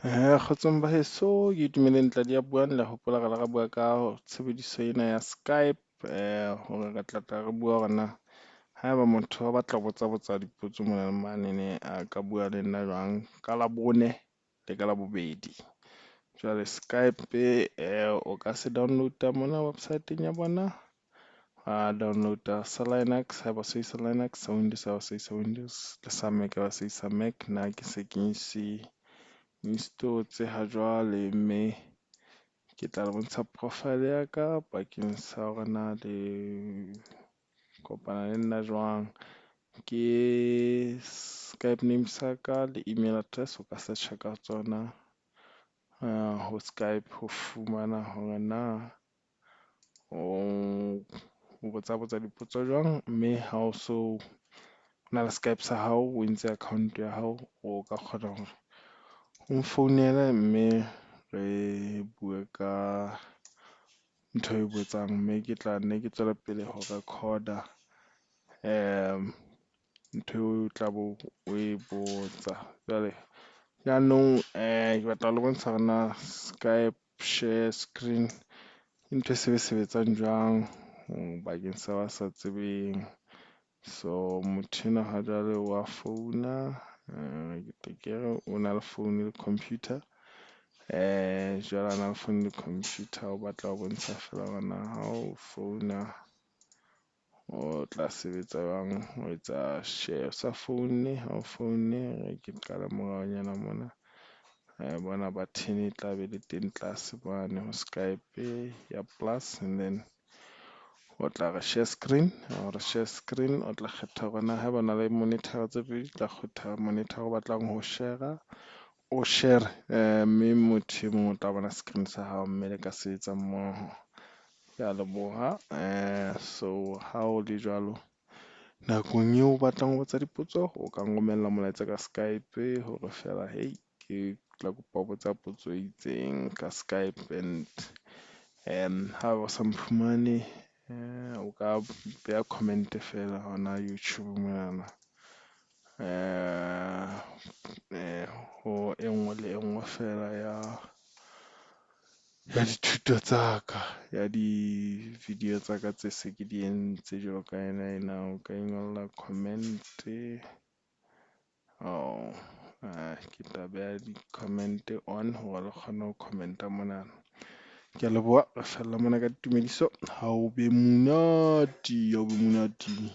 Kgotsong ba heso ke Itumeleng Tladi ya buang le hopola re la re bua ka tshebediso ena ya Skype, hore re tla tla re bua hore na haeba motho a batla ho botsa botsa dipotso mona le manene a ka bua le nna jwang ka Labone le ka Labobedi. Jwale Skype o ka se download-a mona website-eng ya bona, wa download-a sa Linux haeba o sebedisa Linux, sa Windows ha o sebedisa Windows le sa Mac ha o sebedisa Mac. Nna ke se ke se install-tse ha jwale, mme ke tla le bontsha profile ya ka bakeng sa hore na le kopana le nna jwang. Ke Skype name sa ka le email address o ka search-a ka tsona ho Skype ho fumana hore na o botsa botsa dipotso jwang. Mme ha o so na le Skype sa hao, o entse account ya hao, o ka kgona hore o nfounele mme re bue ka ntho e botsang. Mme ke tla nne ke tswele pele ho record-a ntho eo o tla be o e botsa. Jwale jaanong ke batla ho le bontsha hore na Skype share screen ke ntho e se sebetsang jwang bakeng sa ba sa tsebeng. So motho enwa ha jwale wa founa, ke re o na le phone le computer, jwale a na le phone le computer, o batla ho bontsha fela hore na ha o founa o tla sebetsa jwang ho etsa share. O sa founne, ha o founne ke qala moraonyana mona, bona button e tla be le teng tlase mane ho Skype ya plus, and then o tla re share screen, ha o re share screen o tla kgetha hore na haeba o na le monitor tse pedi, o tla kgetha monitor o batlang ho share-a o share, mme motho e mong o tla bona screen sa hao mme le ka sebetsa mmoho. Kea leboha, so ha o le jwalo nakong eo o batlang ho botsa dipotso, o ka nromella molaetsa ka Skype hore feela hey ke tla kopa ho botsa potso e itseng ka Skype. And ha o sa mphumane o ka beha comment feela hona YouTube monana, ho e nngwe le e nngwe fela ya dithuto tsa ka, ya di-video tsa ka tse se ke di entse jwalo ka ena ena, o ka ingolla comment. Ke tla beha di-comment on hore le kgone ho comment-a mona. Kea leboha, re fella mona ka ditumediso, ha o be monate, ha o be monate.